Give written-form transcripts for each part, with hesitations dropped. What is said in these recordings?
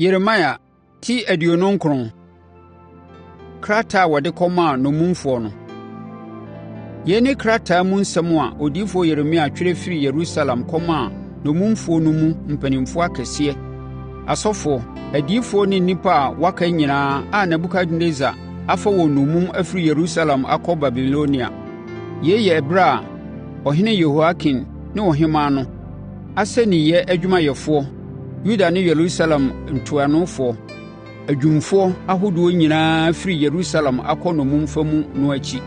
Yeremia ti 29. Krataa a wɔde kɔmaa Nnommumfoɔ No. Yei ne krataa mu nsɛm a odiyifoɔ Yeremia twerɛ firii Yerusalem kɔmaa nnommumfoɔ no mu mpanimfoɔ akɛseɛ, asɔfoɔ, adiyifoɔ ne nnipa a wɔaka nyinaa a Nebukadnessar afa wɔn nnommum afiri Yerusalem akɔ Babilonia. Yei yɛ ɛberɛ a ɔhene Yehoiakin ne ɔhemmaa no, asɛnniiɛ adwumayɛfoɔ, Yuda ne Yerusalem ntuanofoɔ, adwumfoɔ ahodoɔ nyinaa afiri Yerusalem akɔ nnommumfa mu no akyi.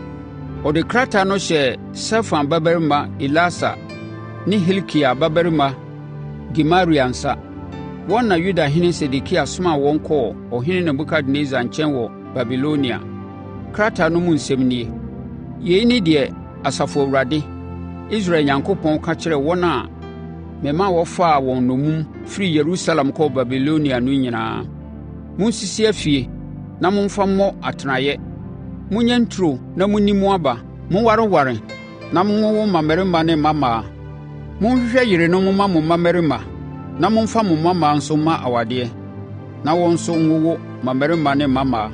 Ɔde krataa no hyɛɛ Safan babarima Elasa ne Hilkia babarima Gemaria nsa. Wɔn na Yudahene Sedekia somaa wɔn kɔɔ ɔhene Nebukadnessar nkyɛn wɔ Babilonia. Krataa no mu nsɛm nie: “Yei ne deɛ Asafo Awurade, Israel Onyankopɔn, ka kyerɛ wɔn a mema wɔfaa wɔn nnommum firii Yerusalem kɔɔ Babilonia no nyinaa: Monsisi afie na momfa mmɔ atenaeɛ; monyɛ nturo na monni mu aba. Monwareware na monwowo mmammarima ne mmammaa. Monhwehwɛ yerenom mma mo mmammarima na momfa mo mmammaa nso mma awadeɛ, na wɔn nso nwowo mmammarima ne mmammaa.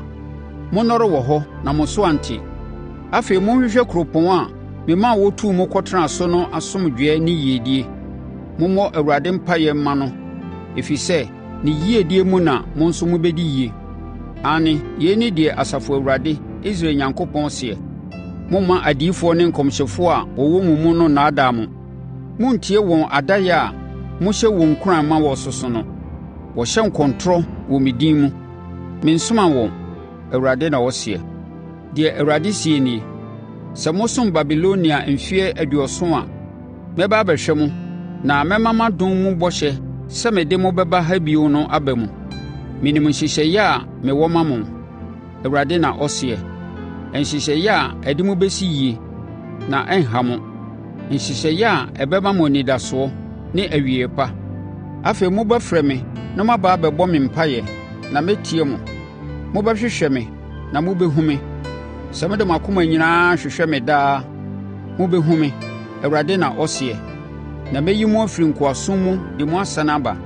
Monnɔre wɔ hɔ na mo so ante. Afei monhwehwɛ kuropɔn a mema wɔtuu mo kɔtenaa so no asomdwoeɛ ne yiedie. Mommɔ Awurade mpaeɛ mma no, ɛfiri sɛ ne yiedie mu na mo nso mobɛdi yie. Aane, yei ne deɛ Asafo Awurade, Israel Onyankopɔn seɛ: Mommma adiyifoɔ ne nkɔmhyɛfoɔ a wɔwɔ mo mu no nnaadaa mo. Monntie wɔn adaeɛ a mohyɛ wɔn nkuran ma wɔsoso no. Wɔhyɛ nkɔmtorɔ wɔ me din mu. Mensomaa wɔn, Awurade na ɔseɛ. Deɛ Awurade seɛ nie: Sɛ mosom Babilonia mfeɛ aduɔson a, mɛba abɛhwɛ mo na mɛma m'adom mu bɔhyɛ sɛ mede mo bɛba ha bio no aba mu. Menim nhyehyɛeɛ a mewɔ ma mo, Awurade na ɔseɛ, nhyehyɛeɛ a ɛde mo bɛsi yie na ɛrenha mo, nhyehyɛeɛ a ɛbɛma mo anidasoɔ ne awieeɛ pa. Afei mobɛfrɛ me na moaba abɛbɔ me mpaeɛ, na mɛtie mo. Mobɛhwehwɛ me na mobɛhunu me, sɛ mode mo akoma nyinaa hwehwɛ me daa a. Mobɛhunu me, Awurade na ɔseɛ. Na mɛyi mo afiri nkoasom mu de mo asane aba.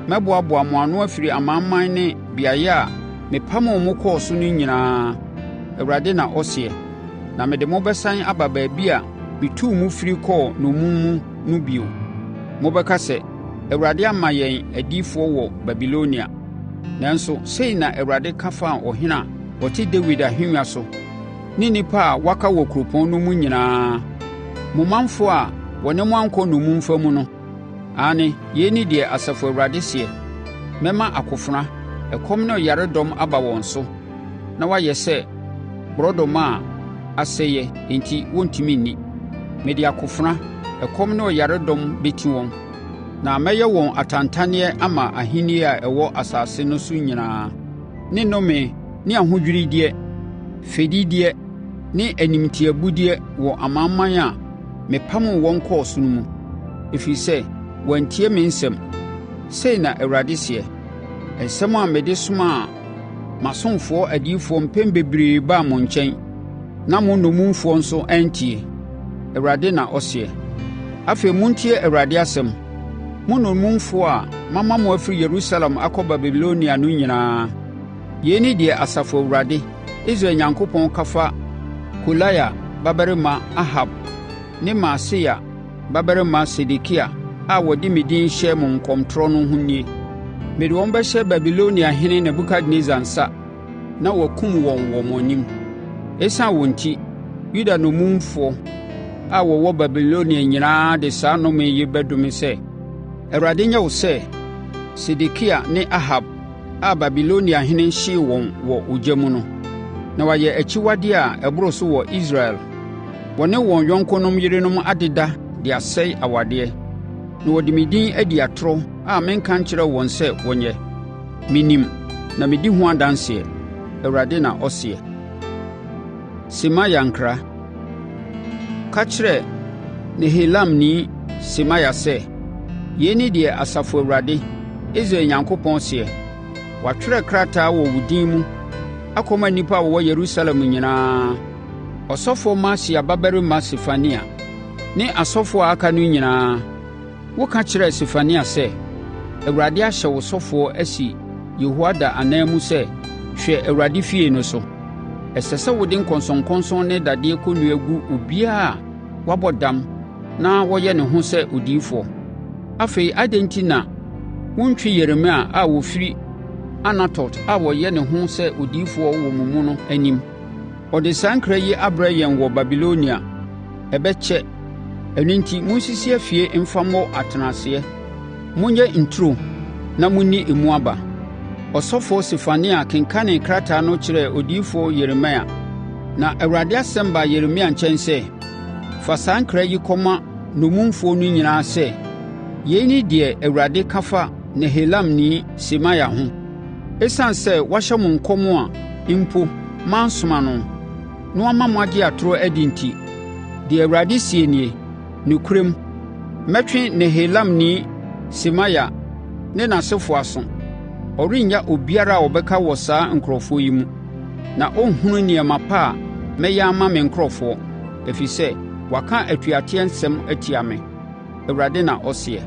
Mɛboaboa mo ano afiri amanaman ne beaeɛ a mepamoo mo kɔɔ so no nyinaa,” Awurade na ɔseɛ, “na mede mo bɛsane aba baabi a metuu mo firi kɔɔ nnommum mu no bio.” Mobɛka sɛ, “ Awurade ama yɛn adiyifoɔ wɔ Babilonia,” nanso sei na Awurade ka fa ɔhene a ɔte Dawid ahennwa so ne nnipa a wɔaka wɔ kuropɔn no mu nyinaa, mo manfoɔ a wɔne mo ankɔ nnommumfa mu no. Aane, yei ne deɛ Asafo Awurade seɛ: ‘Mɛma akofena, ɛkɔm ne ɔyaredɔm aba wɔn so, na wɔayɛ sɛ borɔdɔma a asɛeɛ enti wɔntumi nni. Mede akofena, ɛkɔm ne ɔyaredɔm bɛti wɔn, na mɛyɛ wɔn atantanneɛ ama ahennie a ɛwɔ asase no so nyinaa, ne nnome ne ahodwiredeɛ, fɛdideɛ ne animtiabudeɛ wɔ amanaman a mepamoo wɔn kɔɔ so no mu, ɛfiri sɛ wɔantie me nsɛm, sei na Awurade seɛ, nsɛm a mede somaa m'asomfoɔ adiyifoɔ mpɛn bebree baa mo nkyɛn na mo nnommumfoɔ nso antie, Awurade na ɔseɛ. Afei montie Awurade asɛm, mo nnommumfoɔ a mama mo afiri Yerusalem akɔ Babilonia no nyinaa. Yei ne deɛ Asafo Awurade, Israel Onyankopɔn ka fa Kolaia babarima Ahab ne Maaseia babarima Sedekia a wɔde me din hyɛ mo nkɔmtorɔ no ho nie: Mede wɔn bɛhyɛ Babiloniahene Nebukadnessar nsa na wakum wɔn wɔ mo anim. Esiane wɔn enti, Yuda nnommumfoɔ a wɔwɔ Babilonia nyinaa de saa nnome yi bɛdome sɛ, ‘ Awurade nyɛ wo sɛ Sedekia ne Ahab a Babiloniahene hyee wɔn wɔ ogya mu no.’ Na wɔayɛ akyiwadeɛ a ɛboro so wɔ Israel: Wɔne wɔn yɔnkonom yerenom adeda de asɛe awadeɛ, na wɔde me din adi atorɔ a menka nkyerɛɛ wɔn sɛ wɔnyɛ. Menim na medi ho adanseɛ, Awurade na ɔseɛ.” Semaia Nkra Ka kyerɛ Nehelamni Semaia sɛ, ‘Yei ne deɛ Asafo Awurade, Israel Onyankopɔn seɛ: Wɔatwerɛ krataa wɔ wo din mu akɔma nnipa a wɔwɔ Yerusalem nyinaa, ɔsɔfoɔ Maaseia babarima Sefania ne asɔfoɔ a aka no nyinaa. Woka kyerɛɛ Sefania sɛ, ‘ Awurade ahyɛ wo ɔsɔfoɔ asi Yehoiada anan mu sɛ hwɛ Awurade efie no so. Ɛsɛ sɛ wode nkɔnsɔnkɔnsɔn ne dadeɛ kɔnnua gu obiara a wabɔ dam na ɔyɛ ne ho sɛ odiyifoɔ. Afei adɛn enti na wontwi Yeremia a ɔfiri Anatot a ɔyɛ ne ho sɛ odiyifoɔ wɔ mo mu no anim? Ɔde saa nkra yi abrɛ yɛn wɔ Babilonia: Ɛbɛkyɛ! Ɛno enti monsisi afie mfa mmɔ atenaseɛ; monyɛ nturo na monni emu aba.’ ” Ɔsɔfoɔ Sefania kenkanee krataa no kyerɛɛ odiyifoɔ Yeremia. Na Awurade asɛm baa Yeremia nkyɛn sɛ, “Fa saa nkra yi kɔma nnommumfoɔ no nyinaa sɛ, ‘Yei ne deɛ Awurade ka fa Nehelamni Semaia ho: Esiane sɛ wahyɛ mo nkɔm a mpo mansoma no, na wama mo agye atorɔ adi enti, deɛ Awurade seɛ nie: Nokorɛm, mɛtwe Nehelamni Semaia ne n'asefoɔ aso. Ɔrennya obiara a ɔbɛka wɔ saa nkurɔfoɔ yi mu, na ɔrenhunu nneɛma pa a mɛyɛ ama me nkurɔfoɔ, ɛfiri sɛ waka atuateɛ nsɛm atia me, Awurade na ɔseɛ.’ ”